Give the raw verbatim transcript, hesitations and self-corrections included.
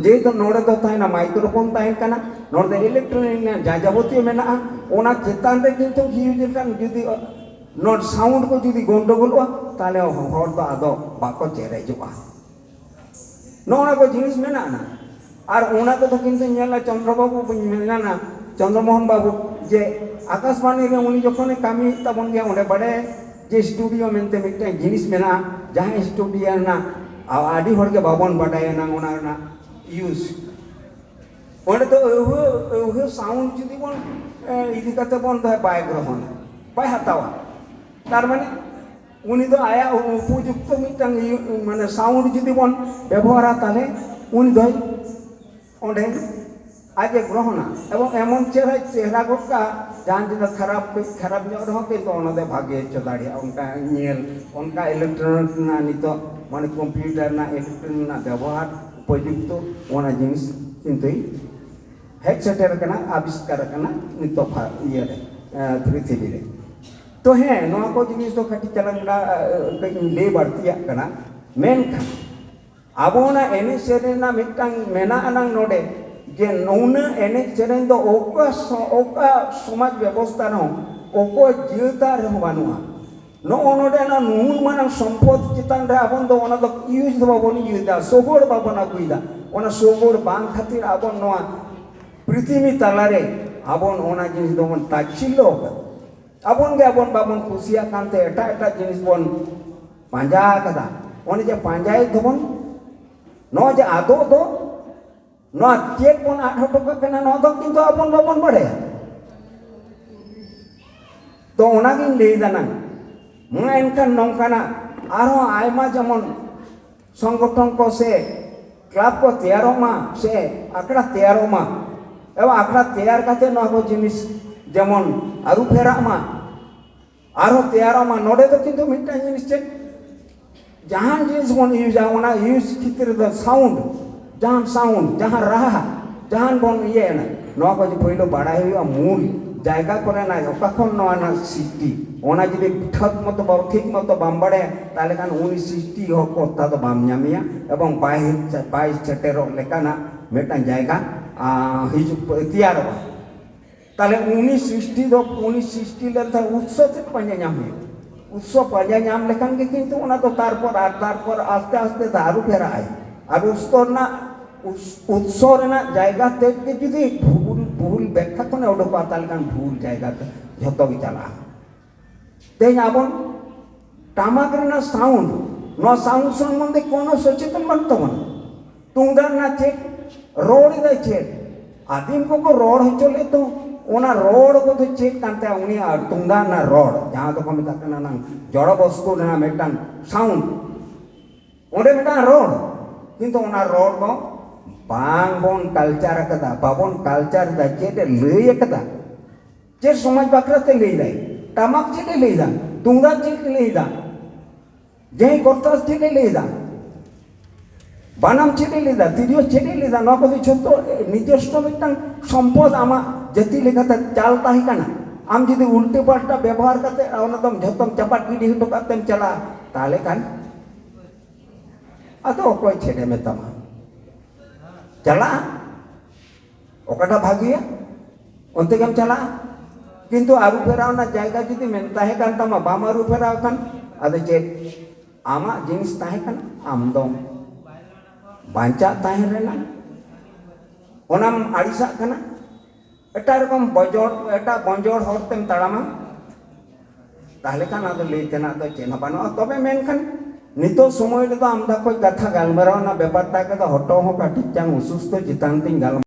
ᱡᱮᱦᱮᱛᱩ ᱱᱚᱰᱮ ᱫᱚ ᱛᱟᱦᱮᱱᱟ, ᱢᱟᱭᱠᱨᱳᱯᱷᱳᱱ ᱛᱟᱦᱮᱱ ᱠᱟᱱᱟ, ᱱᱚᱰᱮ ᱫᱚ ᱤᱞᱮᱠᱴᱨᱚᱱᱤᱠ ᱨᱮᱱᱟᱜ ᱡᱟ ᱡᱟᱵᱚᱛᱤᱭᱚ ᱢᱮᱱᱟᱜᱼᱟ, ᱚᱱᱟ ᱪᱮᱛᱟᱱ ᱨᱮ ᱠᱤᱱᱛᱩ ᱦᱤᱭᱩᱡᱽ ᱞᱮᱠᱷᱟᱱ ᱡᱩᱫᱤ ᱱᱚᱰᱮ ᱥᱟᱣᱩᱱᱰ ᱠᱚ ᱡᱩᱫᱤ ᱜᱚᱱᱰᱚᱜᱳᱞᱚᱜᱼᱟ, ᱛᱟᱦᱚᱞᱮ ᱦᱚᱲ ᱫᱚ ᱟᱫᱚ ᱵᱟᱠᱚ ᱪᱮᱨᱮᱡᱚᱜᱼᱟ᱾ ᱱᱚᱜᱼᱚ ᱱᱚᱣᱟ ᱠᱚ ᱡᱤᱱᱤᱥ ᱢᱮᱱᱟᱜᱼᱟ᱾ ᱟᱨ ᱚᱱᱟ ᱠᱚᱫᱚ ᱠᱤᱱᱛᱩ ᱧᱮᱞᱟ ᱪᱚᱱᱫᱨᱚ ᱵᱟᱵᱩ, ᱵᱚᱱ ᱢᱮᱱᱟ ᱪᱚᱱᱫᱨᱚ ᱢᱳᱦᱚᱱ ᱵᱟᱵᱩ, ᱡᱮ ᱟᱠᱟᱥᱵᱟᱱᱤ ᱨᱮ ᱩᱱᱤ ᱡᱚᱠᱷᱚᱱᱮ ᱠᱟᱹᱢᱤᱭᱮᱫ ᱛᱟᱵᱚᱱ ᱜᱮᱭᱟ, ᱚᱸᱰᱮ ᱵᱟᱰᱟᱭᱟ ᱡᱮ ᱥᱴᱩᱰᱤᱭᱳ ᱢᱮᱱᱛᱮ ᱢᱤᱫᱴᱟᱝ ᱡᱤᱱᱤᱥ ᱢᱮᱱᱟᱜᱼᱟ, ᱡᱟᱦᱟᱸ ᱥᱴᱩᱰᱤᱭᱳ ᱨᱮᱱᱟᱜ ᱟ-, ᱟᱹᱰᱤ ᱦᱚᱲ ᱜᱮ ᱵᱟᱵᱚᱱ ᱵᱟᱰᱟᱭᱟ ᱱᱟᱝ ᱚᱱᱟ ᱨᱮᱱᱟᱜ ᱤᱭᱩᱡᱽ᱾ ᱚᱸᱰᱮ ᱫᱚ ᱟᱹᱣᱦᱟᱹ, ᱟᱹᱣᱦᱟᱹ ᱥᱟᱣᱩᱱᱰ ᱡᱩᱫᱤ ᱵᱚᱱ, ᱮ, ᱤᱫᱤ ᱠᱟᱛᱮ ᱵᱚᱱ ᱫᱚᱦᱚᱭᱟ, ᱵᱟᱭ ᱜᱨᱚᱦᱚᱱᱟ, ᱵᱟᱭ ᱦᱟᱛᱟᱣᱟ᱾ ᱛᱟᱨ ᱢᱟᱱᱮ ᱩᱱᱤ ᱫᱚ ᱟᱭᱟᱜ ᱩᱯᱚᱡᱩᱠᱛᱚ ᱢᱤᱫᱴᱟᱝ ᱤᱭᱟᱹ, ᱢᱟᱱᱮ ᱥᱟᱣᱩᱱᱰ ᱡᱩᱫᱤ ᱵᱚᱱ ᱵᱮᱵᱚᱦᱟᱨᱟ, ᱛᱟᱦᱞᱮ ᱩᱱᱤ ᱫᱚᱭ ᱚᱸᱰᱮ ᱟᱡ ᱮ ᱜᱨᱚᱦᱚᱱᱟ᱾ ᱮᱵᱚᱝ ᱮᱢᱚᱱ ᱪᱮᱦᱨᱟ, ᱪᱮᱦᱨᱟ ᱜᱚᱫ ᱠᱟᱜᱼᱟ, ᱡᱟᱦᱟᱸ ᱡᱤᱱᱤᱥ ᱠᱷᱟᱨᱟᱯ, ᱠᱟᱹᱡ ᱠᱷᱟᱨᱟᱯ ᱧᱚᱜ ᱨᱮᱦᱚᱸ ᱠᱤᱱᱛᱩ ᱚᱱᱟ ᱫᱚ ᱵᱷᱟᱜᱮ ᱦᱚᱪᱚ ᱫᱟᱲᱮᱭᱟᱜᱼᱟ᱾ ᱚᱱᱠᱟ ᱧᱮᱞ, ᱚᱱᱠᱟ ᱤᱞᱮᱠᱴᱨᱚᱱᱤᱠ ᱨᱮᱱᱟᱜ ᱱᱤᱛᱚᱜ, ᱢᱟᱱᱮ ᱠᱚᱢᱯᱤᱭᱩᱴᱟᱨ ᱨᱮᱱᱟᱜ, ᱤᱞᱮᱠᱴᱨᱚᱱᱤᱠ ᱨᱮᱱᱟᱜ ᱵᱮᱵᱚᱦᱟᱨ ᱩᱯᱚᱡᱩᱠᱛᱚ, ᱚᱱᱟ ᱡᱤᱱᱤᱥ ᱠᱤᱱᱛᱩᱭ ᱦᱮᱡ ᱥᱮᱴᱮᱨ ᱟᱠᱟᱱᱟ, ᱟᱵᱤᱥᱠᱟᱨ ᱟᱠᱟᱱᱟ ᱱᱤᱛᱚᱜ ᱯᱷᱟ-, ᱤᱭᱟᱹ ᱨᱮ, ᱮ, ᱯᱨᱤᱛᱷᱤᱵᱤ ᱨᱮ᱾ ᱛᱚ ᱦᱮᱸ, ᱱᱚᱣᱟ ᱠᱚ ᱡᱤᱱᱤᱥ ᱫᱚ ᱠᱟᱹᱴᱤᱡ ᱪᱟᱞᱟᱝ ᱫᱟ, ᱮ, ᱠᱟᱹᱡ ᱤᱧ ᱞᱟᱹᱭ ᱵᱟᱹᱲᱛᱤᱭᱟᱜ ᱠᱟᱱᱟ᱾ ᱢᱮᱱᱠᱷᱟᱱ ᱟᱵᱚ ᱚᱱᱟ ᱮᱱᱮᱡ ᱥᱮᱨᱮᱧ ᱨᱮᱱᱟᱜ ᱢᱤᱫᱴᱟᱝ ᱢᱮᱱᱟᱜ ᱟᱱᱟᱝ ᱱᱚᱰᱮ, ᱡᱮ ᱱᱩᱱᱟᱹᱜ ᱮᱱᱮᱡ ᱥᱮᱨᱮᱧ ᱫᱚ ᱚᱠᱟ ᱥᱚ-, ᱚᱠᱟ ᱥᱚᱢᱟᱡᱽ ᱵᱮᱵᱚᱥᱛᱷᱟ ᱨᱮᱦᱚᱸ, ᱚᱠᱚᱭ ᱡᱟᱹᱛᱟᱜ ᱨᱮᱦᱚᱸ ᱵᱟᱹᱱᱩᱜᱼᱟ᱾ ᱱᱚᱜᱼᱚ ᱱᱚᱰᱮᱱᱟᱜ ᱱᱩᱱ ᱢᱟᱨᱟᱝ ᱥᱚᱢᱯᱚᱫ ᱪᱮᱛᱟᱱ ᱨᱮ ᱟᱵᱚ ᱫᱚ ᱚᱱᱟ ᱫᱚ ᱤᱭᱩᱡᱽ ᱫᱚ ᱵᱟᱵᱚᱱ ᱤᱭᱩᱡᱽ ᱮᱫᱟ, ᱥᱚᱜᱚᱲ ᱵᱟᱵᱚᱱ ᱟᱹᱜᱩᱭᱮᱫᱟ᱾ ᱚᱱᱟ ᱥᱚᱜᱚᱲ ᱵᱟᱝ ᱠᱷᱟᱹᱛᱤᱨ ᱟᱵᱚ ᱱᱚᱣᱟ ᱯᱨᱤᱛᱷᱤᱵᱤ ᱛᱟᱞᱟᱨᱮ ᱟᱵᱚ ᱚᱱᱟ ᱡᱤᱱᱤᱥ ᱫᱚᱵᱚᱱ ᱛᱟᱪᱷᱤᱞᱞᱚ ᱟᱠᱟᱫᱟ᱾ ᱟᱵᱚᱱ ᱜᱮ ᱟᱵᱚᱱ ᱵᱟᱵᱚᱱ ᱠᱩᱥᱤᱭᱟᱜ ᱠᱟᱱᱛᱮ ᱮᱴᱟᱜ ᱮᱴᱟᱜ ᱡᱤᱱᱤᱥ ᱵᱚᱱ ᱯᱟᱸᱡᱟ ᱟᱠᱟᱫᱟ᱾ ᱚᱱᱮ ᱡᱮ ᱯᱟᱸᱡᱟᱭᱮᱫ ᱫᱚᱵᱚᱱ, ᱱᱚᱣᱟ ᱡᱮ ᱟᱫᱚᱜ ᱫᱚ, ᱱᱚᱣᱟ ᱪᱮᱫ ᱵᱚᱱ ᱟᱫ ᱦᱚᱴᱚ ᱠᱟᱜ ᱠᱟᱱᱟ, ᱱᱚᱣᱟ ᱫᱚ ᱠᱤᱱᱛᱩ ᱟᱵᱚᱱ ᱵᱟᱵᱚᱱ ᱵᱟᱲᱟᱭᱟ᱾ ᱛᱚ ᱚᱱᱟᱜᱤᱧ ᱞᱟᱹᱭ ᱫᱟ ᱱᱟᱝ, ᱢᱟ ᱮᱱᱠᱷᱟᱱ ᱱᱚᱝᱠᱟᱱᱟᱜ ᱟᱨᱦᱚᱸ ᱟᱭᱢᱟ ᱡᱮᱢᱚᱱ ᱥᱚᱝᱜᱚᱴᱷᱚᱱ ᱠᱚ ᱥᱮ ᱠᱞᱟᱵᱽ ᱠᱚ ᱛᱮᱭᱟᱨᱚᱜ ᱢᱟ ᱥᱮ ᱟᱠᱷᱲᱟ ᱛᱮᱭᱟᱨᱚᱜ ᱢᱟ, ᱮᱵᱚᱝ ᱟᱠᱷᱲᱟ ᱛᱮᱭᱟᱨ ᱠᱟᱛᱮ ᱱᱚᱣᱟ ᱠᱚ ᱡᱤᱱᱤᱥ ᱡᱮᱢᱚᱱ ᱟᱹᱨᱩ ᱯᱷᱮᱨᱟᱜ ᱢᱟ, ᱟᱨᱦᱚᱸ ᱛᱮᱭᱟᱨᱚᱜ ᱢᱟ᱾ ᱱᱚᱰᱮ ᱫᱚ ᱠᱤᱱᱛᱩ ᱢᱤᱫᱴᱟᱝ ᱡᱤᱱᱤᱥ ᱪᱮᱫ, ᱡᱟᱦᱟᱱ ᱡᱤᱱᱤᱥ ᱵᱚᱱ ᱤᱭᱩᱡᱟ, ᱚᱱᱟ ᱤᱭᱩᱡᱽ ᱠᱷᱮᱛᱨᱮ ᱫᱚ ᱥᱟᱣᱩᱱᱰ, ᱡᱟᱦᱟᱱ ᱥᱟᱣᱩᱱᱰ, ᱡᱟᱦᱟᱱ ᱨᱟᱦᱟ, ᱡᱟᱦᱟᱱ ᱵᱚᱱ ᱤᱭᱟᱹᱭᱟ, ᱱᱚᱣᱟ ᱠᱚ ᱯᱳᱭᱞᱳ ᱵᱟᱲᱟᱭ ᱦᱩᱭᱩᱜᱼᱟ, ᱢᱩᱞ ᱡᱟᱭᱜᱟ ᱠᱚᱨᱮᱱᱟᱜ ᱚᱠᱟ ᱠᱷᱚᱱ ᱱᱚᱣᱟ ᱨᱮᱱᱟᱜ ᱥᱨᱤᱥᱴᱤ, ᱚᱱᱟ ᱡᱩᱫᱤ ᱴᱷᱟᱹᱠ ᱢᱚᱛᱚ ᱵᱟ-, ᱴᱷᱤᱠ ᱢᱚᱛᱚ ᱵᱟᱢ ᱵᱟᱲᱟᱭᱟ, ᱛᱟᱦᱚᱞᱮ ᱠᱷᱟᱱ ᱩᱱᱤ ᱥᱨᱤᱥᱴᱤ ᱦᱚᱸ ᱠᱚᱨᱛᱟ ᱫᱚ ᱵᱟᱢ ᱧᱟᱢᱮᱭᱟ, ᱮᱵᱚᱝ ᱵᱟᱭ, ᱵᱟᱭ ᱥᱮᱴᱮᱨᱚᱜ ᱞᱮᱠᱟᱱᱟᱜ ᱢᱤᱫᱴᱟᱝ ᱡᱟᱭᱜᱟ, ᱟ, ᱦᱤᱡᱩᱜ, ᱛᱮᱭᱟᱨᱚᱜᱼᱟ᱾ ᱛᱟᱦᱚᱞᱮ ᱩᱱᱤ ᱥᱨᱤᱥᱴᱤ ᱫᱚ, ᱩᱱᱤ ᱥᱨᱤᱥᱴᱤ ᱞᱮᱱᱠᱷᱟᱱ ᱩᱛᱥᱚ ᱛᱮᱫ ᱯᱟᱸᱡᱟ ᱧᱟᱢ ᱦᱩᱭᱩᱜᱼᱟ᱾ ᱩᱛᱥᱚ ᱯᱟᱸᱡᱟ ᱧᱟᱢ ᱞᱮᱠᱷᱟᱱ ᱜᱮ ᱠᱤᱱᱛᱩ ᱚᱱᱟ ᱫᱚ ᱛᱟᱨᱯᱚᱨ ᱟᱨ ᱛᱟᱨᱯᱚᱨ ᱟᱥᱛᱮ ᱟᱥᱛᱮ ᱛᱮ ᱟᱹᱨᱩ ᱯᱷᱮᱨᱟᱜ ᱟᱭ᱾ ᱟᱨ ᱩᱛᱥᱚ ᱨᱮᱱᱟᱜ, ᱩᱛᱥ-, ᱩᱛᱥᱚ ᱨᱮᱱᱟᱜ ᱡᱟᱭᱜᱟ ᱛᱮᱫ ᱜᱮ ᱡᱩᱫᱤ ᱵᱷᱩᱞ, ᱵᱷᱩᱞ ᱵᱮᱠᱠᱷᱟ ᱠᱷᱚᱱᱮ ᱩᱰᱩᱠᱚᱜᱼᱟ, ᱛᱟᱦᱚᱞᱮ ᱠᱷᱟᱱ ᱵᱷᱩᱞ ᱡᱟᱭᱜᱟ ᱛᱮ ᱡᱷᱚᱛᱚ ᱜᱮ ᱪᱟᱞᱟᱜᱼᱟ᱾ ᱛᱮᱦᱮᱧ ᱟᱵᱚ ᱴᱟᱢᱟᱠ ᱨᱮᱱᱟᱜ sound, ᱱᱚᱣᱟ sound ᱥᱚᱢᱵᱚᱱᱫᱷᱮ ᱠᱳᱱᱳ ᱥᱚᱪᱮᱛᱚᱱ ᱵᱟᱹᱱᱩᱜ ᱛᱟᱵᱚᱱᱟ᱾ ᱛᱩᱢᱫᱟᱜ ᱨᱮᱱᱟᱜ ᱪᱮᱫ, ᱨᱚᱲ ᱮᱫᱟᱭ ᱪᱮᱫ? ᱟᱹᱫᱤᱢ ᱠᱚᱠᱚ ᱨᱚᱲ ᱦᱚᱪᱚ ᱞᱮᱫ ᱫᱚ, ᱚᱱᱟ ᱨᱚᱲ ᱠᱚᱫᱚ ᱪᱮᱫ ᱠᱟᱱ ᱛᱟᱭᱟ? ᱩᱱᱤᱭᱟᱜ ᱛᱩᱢᱫᱟᱜ ᱨᱮᱱᱟᱜ ᱨᱚᱲ, ᱡᱟᱦᱟᱸ ᱫᱚᱠᱚ ᱢᱮᱛᱟᱜ ᱠᱟᱱᱟ ᱱᱟᱝ ᱡᱚᱲᱚ ᱵᱚᱥᱛᱩ ᱨᱮᱱᱟᱜ ᱢᱤᱫᱴᱟᱝ sound, ᱚᱸᱰᱮ ᱢᱤᱫᱴᱟᱝ ᱨᱚᱲ, ᱠᱤᱱᱛᱩ ᱚᱱᱟ ᱨᱚᱲ ᱫᱚ ᱵᱟᱝ ᱵᱚᱱ culture ᱟᱠᱟᱫᱟ, ᱵᱟᱵᱚᱱ culture ᱮᱫᱟ᱾ ᱪᱮᱫ ᱮ ᱞᱟᱹᱭ ᱟᱠᱟᱫᱟ? ᱪᱮᱫ ᱥᱚᱢᱟᱡᱽ ᱵᱟᱠᱷᱨᱟ ᱛᱮ ᱞᱟᱹᱭ ᱫᱟᱭ? ᱴᱟᱢᱟᱠ ᱪᱮᱫ ᱮ ᱞᱟᱹᱭ ᱫᱟ? ᱛᱩᱢᱫᱟᱜ ᱪᱮᱫ ᱮ ᱞᱟᱹᱭ ᱫᱟ? ᱡᱮ ᱠᱚᱨᱛᱟᱥ ᱪᱮᱫ ᱮ ᱞᱟᱹᱭ ᱫᱟ? ᱵᱟᱱᱟᱢ ᱪᱮᱫ ᱮ ᱞᱟᱹᱭ ᱫᱟ? ᱛᱤᱨᱭᱳ ᱪᱮᱫ ᱮ ᱞᱟᱹᱭ ᱫᱟ? ᱱᱚᱣᱟ ᱠᱚᱫᱚ ᱡᱷᱚᱛᱚ ᱱᱤᱡᱚᱥᱣᱚ ᱢᱤᱫᱴᱟᱝ ᱥᱚᱢᱯᱚᱫ, ᱟᱢᱟᱜ ᱡᱟᱹᱛᱤ ᱞᱮᱠᱟᱛᱮ ᱪᱟᱞ ᱛᱟᱦᱮᱸ ᱠᱟᱱᱟ᱾ ᱟᱢ ᱡᱩᱫᱤ ᱩᱞᱴᱟᱹ ᱯᱟᱞᱴᱟ ᱵᱮᱵᱚᱦᱟᱨ ᱠᱟᱛᱮ ᱚᱱᱟ ᱫᱚᱢ ᱡᱷᱚᱛᱚᱢ ᱪᱟᱯᱟᱫ ᱜᱤᱰᱤ ᱦᱚᱴᱚ ᱠᱟᱜ ᱛᱮᱢ ᱪᱟᱞᱟᱜᱼᱟ, ᱛᱟᱦᱚᱞᱮ ᱠᱷᱟᱱ ᱟᱫᱚ ᱚᱠᱚᱭ ᱪᱮᱫ ᱮ ᱢᱮᱛᱟᱢᱟ? ᱪᱟᱞᱟᱜᱼᱟ᱾ ᱚᱠᱟᱴᱟᱜ ᱵᱷᱟᱹᱜᱤᱭᱟ, ᱚᱱᱛᱮ ᱜᱮᱢ ᱪᱟᱞᱟᱜᱼᱟ᱾ ᱠᱤᱱᱛᱩ ᱟᱹᱨᱩ ᱯᱷᱮᱨᱟᱣ ᱨᱮᱱᱟᱜ ᱡᱟᱭᱜᱟ ᱡᱩᱫᱤ ᱢᱮᱱ ᱛᱟᱦᱮᱸ ᱠᱟᱱ ᱛᱟᱢᱟ, ᱵᱟᱢ ᱟᱹᱨᱩ ᱯᱷᱮᱨᱟᱣ ᱠᱷᱟᱱ, ᱟᱫᱚ ᱪᱮᱫ? ᱟᱢᱟᱜ ᱡᱤᱱᱤᱥ ᱛᱟᱦᱮᱸ ᱠᱟᱱᱟ, ᱟᱢ ᱫᱚᱢ ᱵᱟᱧᱪᱟᱜ ᱛᱟᱦᱮᱸ ᱨᱮᱱᱟᱜ, ᱚᱱᱟᱢ ᱟᱹᱲᱤᱥᱟᱜ ᱠᱟᱱᱟ, ᱮᱴᱟᱜ ᱨᱚᱠᱚᱢ ᱵᱚᱡᱚᱲ, ᱮᱴᱟᱜ ᱵᱚᱸᱡᱚᱲ ᱦᱚᱨ ᱛᱮᱢ ᱛᱟᱲᱟᱢᱟ, ᱛᱟᱦᱚᱞᱮ ᱠᱷᱟᱱ ᱟᱫᱚ ᱞᱟᱹᱭ ᱛᱮᱱᱟᱜ ᱫᱚ ᱪᱮᱫ ᱦᱚᱸ ᱵᱟᱹᱱᱩᱜᱼᱟ᱾ ᱛᱚᱵᱮ ᱢᱮᱱᱠᱷᱟᱱ ᱱᱤᱛᱚᱜ ᱥᱚᱢᱚᱭ ᱨᱮᱫᱚ ᱟᱢᱫᱟ ᱠᱚᱡ ᱠᱟᱛᱷᱟ ᱜᱟᱞᱢᱟᱨᱟᱣ ᱨᱮᱱᱟᱜ ᱵᱮᱯᱟᱨ ᱛᱟᱦᱮᱸ ᱠᱟᱱᱟ, ᱦᱚᱴᱚᱜ ᱦᱚᱸ ᱠᱟᱹᱴᱤᱡ ᱪᱟᱝ ᱚᱥᱩᱥᱛᱷᱚ ᱪᱮᱛᱟᱱ ᱛᱤᱧ ᱜᱟᱞᱢᱟᱨᱟᱣ